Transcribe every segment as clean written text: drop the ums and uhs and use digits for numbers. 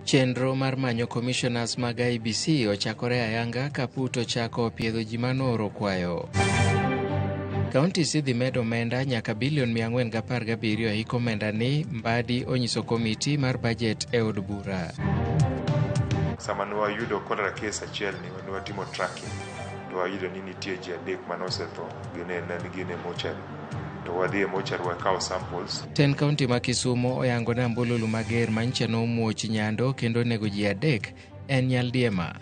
Chenro mar manyo commissioners mag IEBC ochakore ayanga ka Put ochako piedho ji manooro kwayo. Counties idhi med omenda nyaka bilion 417 e hik omenda ni Mbadi onyiso komiti mar bajet e od bura. Sama ne wayudo cholera case achiel ni ne watimo tracking to wayudo ni nitie ji adek mane osetho gin e gin e mochari to wadhi e mochari wakawo samples. Ten kaunti ma Kisumo oyango ni ambululu mager manyicha nomuoch nyando kendo onego ji adek en Nyaldiema.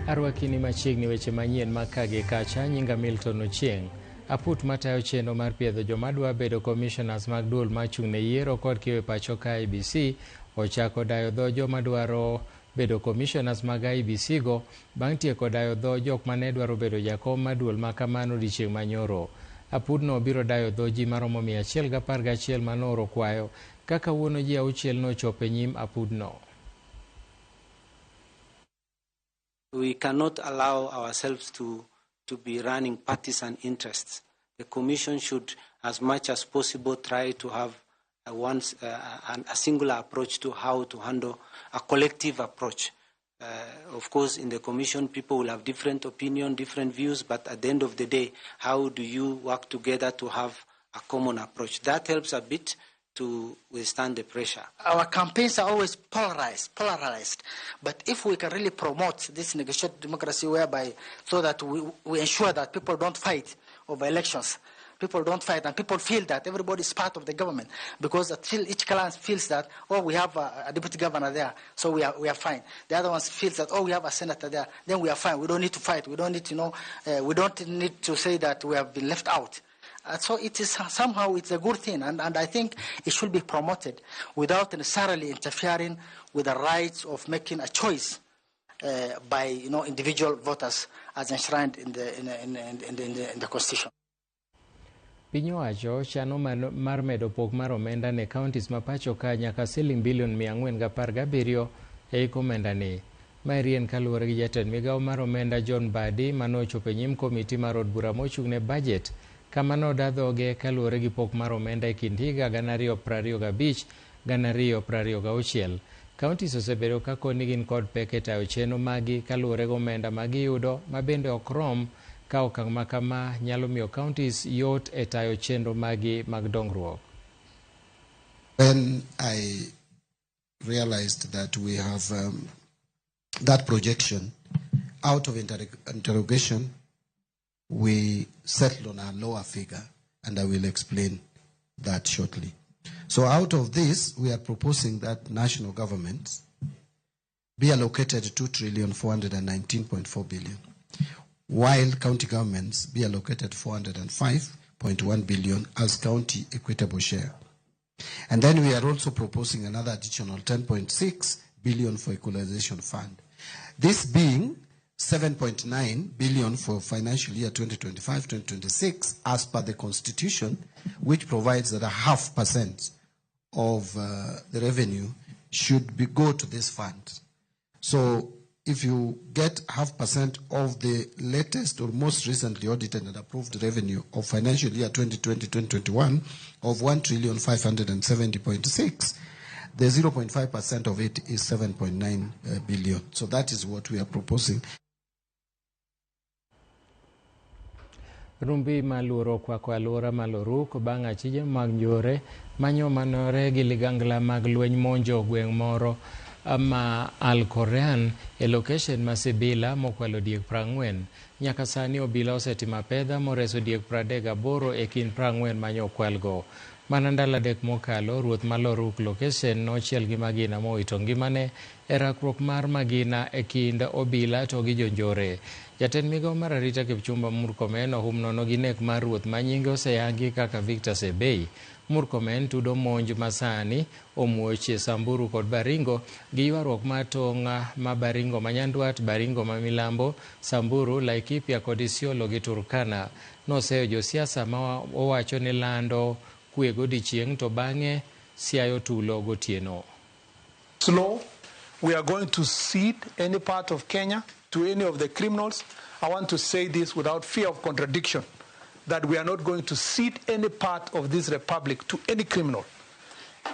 Arwakini machiegni weche manyien ma ka gi kacha nyinga Milton Ochieng. Aput matayo chenro mar piedho joma dwa bedo commissioners mag duol machung' ne yiero kod kiewo e pacho ka IEBC ochako dayo dho joma dwaro bedo commissioners mag IEBC go bang' tieko dayo dho jok mane dwaro bedo jakom mar duol ma kamano odiochieng' manyoro. Apudno biro dayo dho ji maromo 111 manooro kwayo ka kawuono ji auchiel nochopo e nyim apudno. We cannot allow ourselves to be running partisan interests. The Commission should, as much as possible, try to have a singular approach to how to handle a collective approach. Of course, in the Commission, people will have different opinion, different views, but at the end of the day, how do you work together to have a common approach? That helps a bit to withstand the pressure. Our campaigns are always polarized. But if we can really promote this negotiated democracy whereby so that we ensure that people don't fight over elections, people don't fight and people feel that everybody is part of the government, because until each clan feels that, oh, we have a deputy governor there, so we are fine. The other ones feels that, oh, we have a senator there, then we are fine. We don't need to fight. We don't need to know, we don't need to say that we have been left out. So it is somehow it's a good thing, and I think it should be promoted without necessarily interfering with the rights of making a choice by individual voters as enshrined in the Constitution. Piny owacho chano mar medo pok mar omenda ne counties ma pacho ka nyaka siling bilion 417 e hik omenda ni. Maeri en kaluwore gi jatend migawo mar omenda John Mbadi manochopo e nyim komiti mar od bura mochung' ne budget kama noda dhoge kaluwore gi pok mar omenda e kind higa 2025 2026. Counties osebedo ka koni gin kod pek e tayo chenro magi kaluwore gi omenda ma giyudo ma bende ok rom ka okang' ma kama nyalo miyo counties yot e tayo chenro magi mag dongruok. When I realized that we have that projection, out of interrogation, we settled on a lower figure, and I will explain that shortly. So out of this, we are proposing that national government be allocated 2,419.4 billion, while county governments be allocated 405.1 billion as county equitable share. And then we are also proposing another additional 10.6 billion for equalization fund. This being 7.9 billion for financial year 2025-2026 as per the Constitution, which provides that 0.5% of the revenue should go to this fund. So if you get 0.5% of the latest or most recently audited and approved revenue of financial year 2020-2021 of 1,570.6, the 0.5% of it is 7.9 billion. So that is what we are proposing. Rumbi maluoro okwako alwora ma Loruk bang' achije mag njore manyomanore gi ligangla mag lweny monjo gweng' moro ma Alkorean e location ma Sibila mokwalo diek 40. Nyaka sani obila osetimo apedha moreso diek 38 e kind 40 manyokwalgo. Mana ndalo adek mokalo, ruoth ma Loruk location nochiel gi magina mowito ngimane e rakruok mar magina e kind obila to gi jonjore. Jatend migawo mar arita Kipchumba Murkomen ohum nono gi nek mar ruoth ma nyinge oseyangi kaka Victor Sebei. Murkomen tudo monj masani omuoch e Samburu kod Baringo gi ywaruok mar tong' ma Baringo ma Nyandwat, Baringo ma Milambo, Samburu, Laikipia kod Isiolo gi Turkana. Noseyo josiasa ma owacho ni lando kwe godiechieng' to bang'e siayo tulo gotieno. Slow, we are going to cede any part of Kenya to any of the criminals. I want to say this without fear of contradiction. that we are not going to cede any part of this republic to any criminal.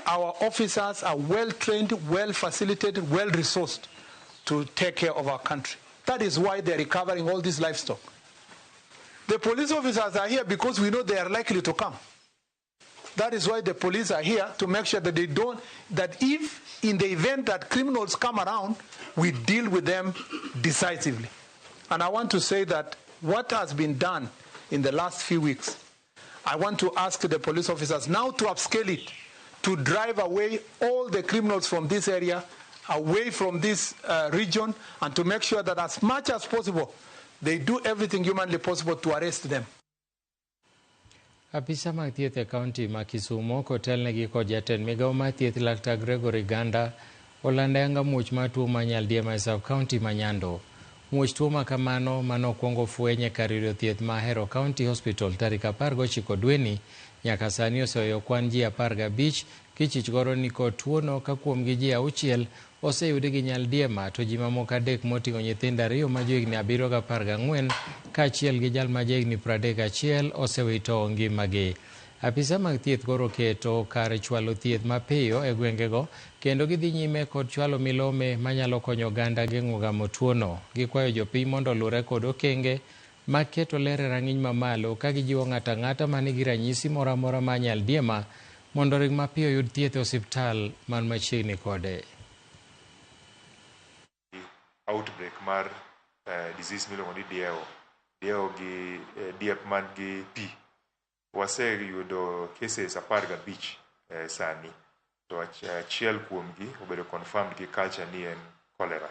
Our officers are well trained, well facilitated, well resourced to take care of our country. That is why they're recovering all this livestock. The police officers are here because we know they are likely to come. That is why the police are here, to make sure that they don't, that if in the event that criminals come around, we deal with them decisively. And I want to say that what has been done in the last few weeks, I want to ask the police officers now to upscale it, to drive away all the criminals from this area, away from this region, and to make sure that as much as possible, they do everything humanly possible to arrest them. Apisa mag thieth e kaunti ma Kisumo kotelnegi kod jatend migawo mar thieth Laktar Gregory Ganda olando ayanga muoch mar tuo mar nyaldiema e sub county ma Nyando. Muoch tuo ma kamano manokwongo fweny e kar yudo thieth ma Ahero County Hospital tarik 19 dweni nyaka sani oseweyo kwan ji 15 kichich godo ni kod tuono ka kuomgi ji 6 oseyudi gi nyaldiema to ji mamoko 3 moting'o nyithindo 2 ma johigni 7 gi 14 kaachiel gi jal ma jahigni 31 osewito ngimagi. Apisa mag thieth koro keto kar chwalo thieth mapiyo e gwengego kendo gidhi nyime kod chwalo milome manyalo konyo oganda geng'o gamo tuono. Gikwayo jopiny mondo olure kod okenge mag keto ler e rang'iny mamalo ka gijiwo ng'ato ang'ata manigi ranyisi moro amora mar nyaldiema mondo oring mapiyo oyud thieth e osiptal man machiegni kode. Outbreak mar disease miluongo ni diewo gi diep man gi pi. Waseyudo cases 15 sani, to achiel kuomgi obedo confirmed gi culture ni en cholera.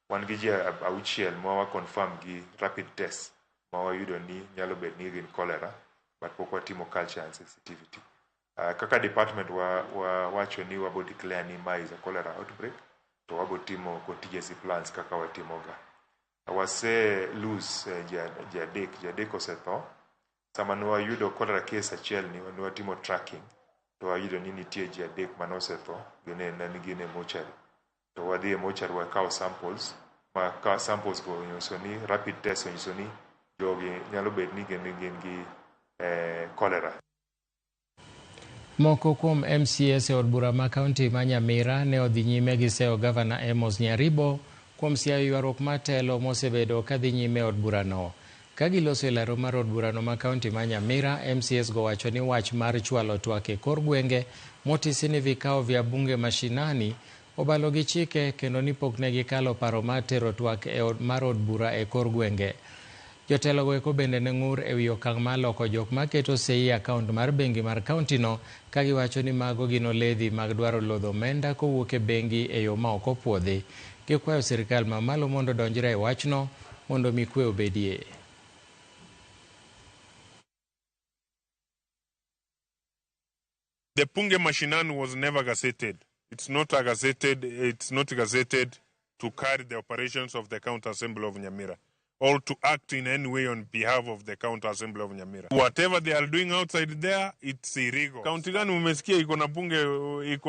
Wan gi ji 6 ma wa confirm gi rapid test ma wayudo ni nyalo bet ni gin cholera, but pok watimo culture and sensitivity. Kaka department wa wacho ni wabo declare ni ma is a cholera outbreak, to wabo timo contingency plans kaka watimoga. Wase lose ji adek osetho. Sama ne wayudo cholera case achiel ni ne watimo tracking to wayudo ni nitie ji 3 mane osetho, gin e mochari. To wadhi e mochari wakawo samples, ma ka samples go onyiso ni rapid test onyiso ni jogi nyalo bet ni gin gi cholera. Moko kuom MCAs e od bura ma kaunti ma Nyamira ne odhi nyime gi seyo gavana Amos Nyaribo kuom siayo ywaruok mar telo mosebedo kadhi nyime e od burano. Ka giloso e laro mar od burano ma kaunti ma Nyamira, MCAs go wacho ni wach mar chwalo twak e kor gwenge motisi ni vikao vya bunge mashinani obalo gi chike kendo ni pok ne gikalo paro mar tero twak e mar od bura e kor gwenge. Jotelo go eko bende ne ng'ur ewi okang' mar loko jok maketo sei e akaont mar bengi mar kaunti no ka giwacho ni mago gin oledhi mag dwaro lodho omenda kowuok e bengi e yo ma ok opuodhi. Gikwayo sirikal mamalo mondo odonjre e wachno mondo mi kwe obedie. The Bunge Mashinani was never gazetted. It's not gazetted to carry the operations of the County Assembly of Nyamira or to act in any way on behalf of the County Assembly of Nyamira. Whatever they are doing outside there, it's illegal. County gani umesikia iko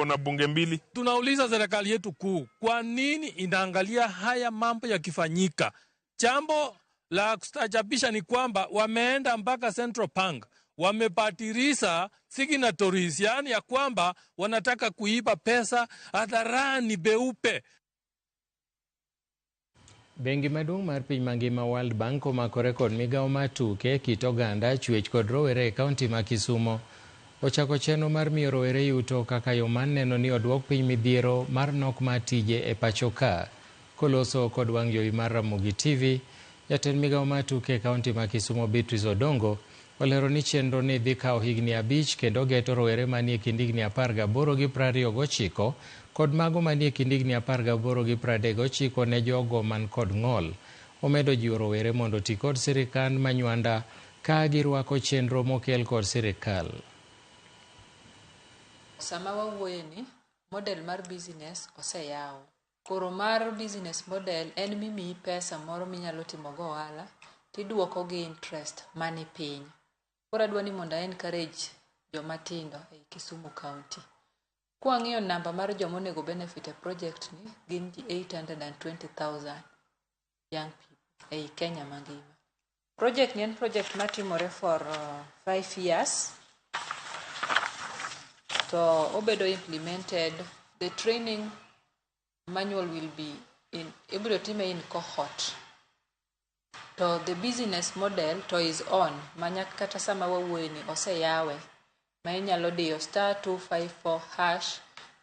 na bunge mbili? Tunauliza serikali yetu kuu, kwa nini inaangalia haya mambo yakifanyika? Jambo la kustaajabisha ni kwamba wameenda mpaka Central Bank, wamepatirisa signatories, yani ya kwamba wanataka kuiba pesa hadharani beupe. Bengi maduong' mar piny mangima World Bank omakore kod migawo mar tuke, kit oganda, chwech kod rowere e kaunti ma Kisumo. Ochako chenro mar miyo rowere yuto kaka yo mar neno ni oduok piny midhiero mar nok mar tije e pacho ka. Koloso kod wang' jowi mar Ramogi TV, jatend migawo mar tuke e kaunti ma Kisumo Beatrice Odongo olero ni chenro ni dhi kawo higni 5 kendo geto rowere manie kind higni 18 gi 29 kod mago manie kind higni 18 gi 39 ne jogo man kod ng'ol. Omedo jiwo rowere mondo oti kod sirikal manywanda ka girwako chenro mokel kod sirikal. Sama wawuoye ni model mar business oseyaw. Koro mar business model en mimiyi pesa moro minyalo timo go ohala tiduoko gi interest mani piny. Koro adwa ni mondo a encourage joma tindo ei Kisumu County. Kwang'iyo namba mar joma onego benefit e project ni gin ji 820,000 young people ei Kenya mangima. Project ni en project matimore for 5 years to obedo implemented. The training manual will be in, ibiro time in cohort, to the business model to is on manyaka kata sama wawuoye ni oseyawe ma inyalo diyo *254#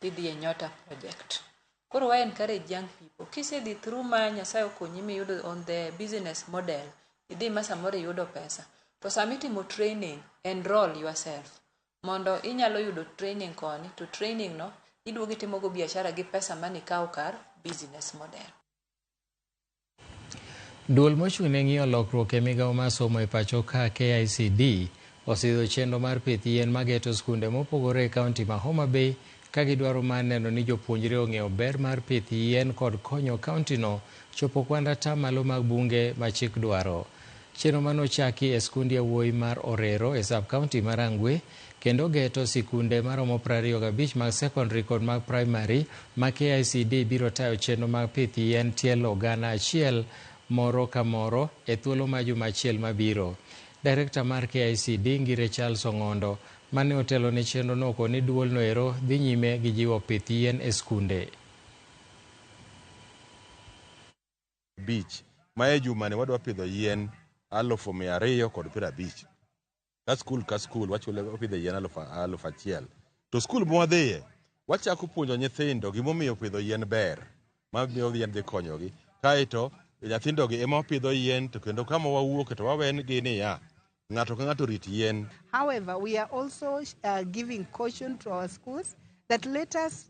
tidhi e Nyota project. Koro wa encourage young people, kisedhi through ma Nyasaye okonyi miyudo on the business model, idhi ma samoro iyudo pesa, to sama itimo training, enroll yourself mondo inyalo yudo training koni to training no iduogo itimogo biashara gi pesa manikawo kar business model. Duol mochung' ne ng'iyo lokruok e migawo mar somo e pacho ka, KICD, osidho chenro mar pith yien mageto skunde mopogore e kaunti ma Homa Bay, ka gidwaro mar neno ni jopuonjre ong'eyo ber mar pith yien kod konyo kauntino chopo kwand atamalo mag bunge ma chik dwaro. Chenro manochaki e skund yawuoyi mar Orero e sub kaunti mar Rangwe kendo geto sikunde maromo 25 mag secondary kod mag primary ma KICD biro tayo chenro mag pith yien tielo 1,000 moro ka moro e thuolo mar juma achiel mabiro. Direkta mar KICD, Ngire Charles Ong'ondo, mane otelo ne chenro no, okoni duol no ero dhi nyime gi jiwo pith yien e skunde. Bich ma e jumani wadwa pidho yien 250,000 ka skul ka skul wachulo wapidho yien 1,000. To skul mwadhiye wachako puonjo nyithindo gimomiyo pidho yien ber, mamiyo yien dhi konyogi. Kaeto nyithindogi ema wapidho yien, to kendo kama wawuoke to wawengi niya ng'ato ka ng'ato rit yien. However, we are also giving caution to our schools that let us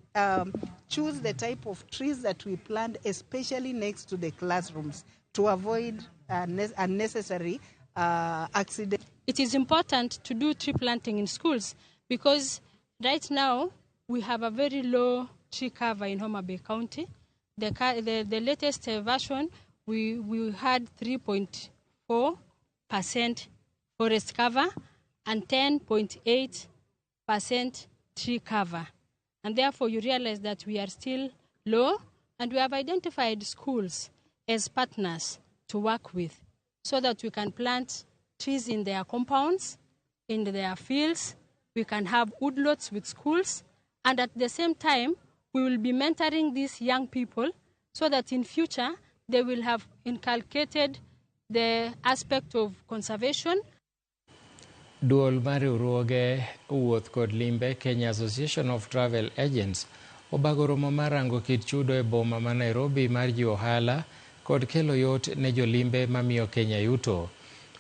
choose the type of trees that we plant, especially next to the classrooms, to avoid unnecessary accidents. It is important to do tree planting in schools because right now we have a very low tree cover in Homa Bay County. The latest version, we had 3.4% forest cover and 10.8% tree cover. And therefore, you realize that we are still low, and we have identified schools as partners to work with so that we can plant trees in their compounds, in their fields. We can have woodlots with schools, and at the same time, we will be mentoring these young people so that in future they will have inculcated the aspect of conservation. Duol mar riwruoge wuoth kod limbe, Kenya Association of Travel Agents, obago romo mar rango kit chudo e boma ma Nairobi mar jiwo ohala kod kelo yot ne jolimbe mamiyo Kenya yuto.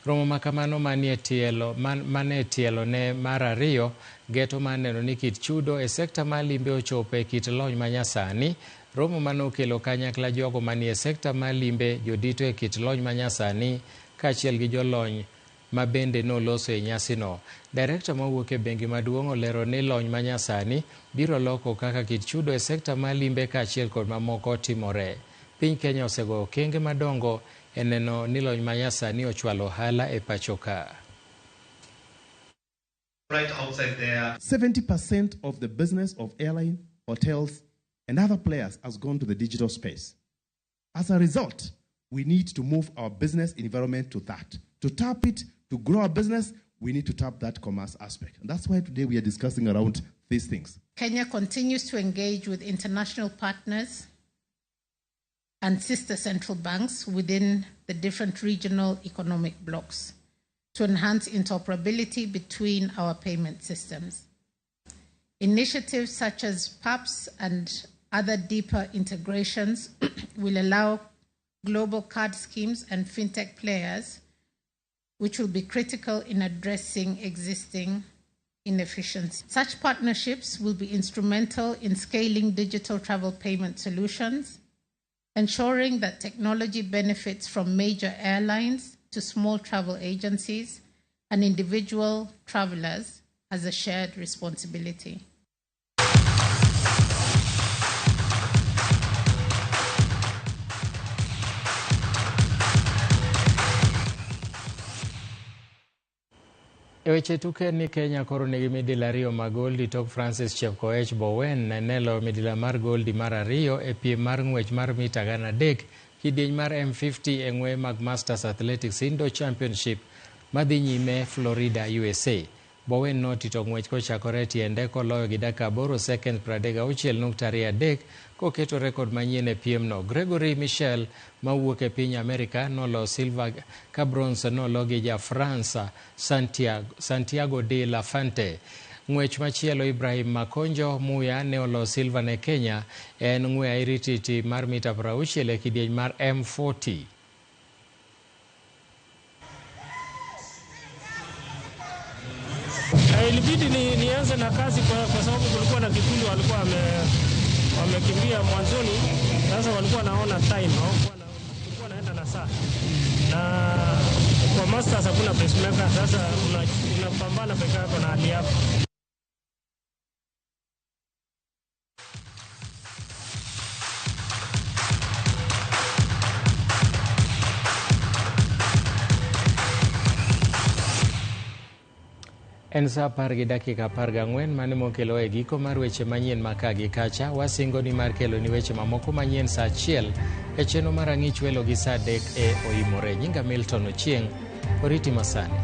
Romo ma kamano manie tielo man, mane tielo ne mar ariyo geto mar neno ni kit chudo e sekta mar limbe ochopo e kit lony manyasani. Romo mane okelo kanyakla jogo manie sekta mar limbe, jodito e kit lony manyasani kaachiel gi jolony ma bende noloso e nyasino. Direkta mawuok e bengi maduong' olero ni lony manyasani biro loko kaka kit chudo e sekta mar limbe kaachiel kod mamoko timore. Piny Kenya osegoyo okenge madongo e neno ni lony manyasani ochwalo ohala e pacho ka. Right outside there. 70% of the business of airline, hotels, and other players has gone to the digital space. As a result, we need to move our business environment to that. To tap it, to grow our business, we need to tap that commerce aspect. And that's why today we are discussing around these things. Kenya continues to engage with international partners and sister central banks within the different regional economic blocs to enhance interoperability between our payment systems. Initiatives such as PAPSS and other deeper integrations will allow global card schemes and fintech players, which will be critical in addressing existing inefficiencies. Such partnerships will be instrumental in scaling digital travel payment solutions, ensuring that technology benefits from major airlines to small travel agencies and individual travelers as a shared responsibility. E weche tuke ni Kenya koro nigi midila ariyo mag goldi tok Francis Chepkoech Bowen ne loyo midila mar goldi mar ariyo e piem mar ng'wech mar mita 3,000. Kidieny mar M50 e ng'weye mag Masters Athletics Indoor Championship madhi nyime Florida, USA. Bowen notito ng'wech kochakore e tiende koloyo gi dakika 8 sekend 36.23 koketo rekod manyien e piemno. Gregory Michel mawuok e piny Amerika noloyo silver ka bronze nolo gi ja France Santiago, Santiago de la Fante. Ng'wech machielo Ibrahim Makonjo Muya ne oloyo silver ne Kenya en ng'we airititi mar mita 60 e kidieny mar M40. Ilibidi ni, nianze na kazi kwa sababu kulikuwa na kikundi walikuwa wamekimbia mwanzoni. Sasa walikuwa naona time, hawakuwa na, kulikuwa naenda na saa, na kwa masters hakuna pacemaker. Sasa unapambana peke yako na hali yako. En saa 10 gi dakika 14 mane mokelo e giko mar weche manyien ma ka gi kacha. Wasingo ni mar kelo ni weche mamoko manyien saa 1 e chenro mar ang'ich welo gi saa 3 e oimore. Nyinga Milton Ochieng', oriti masani.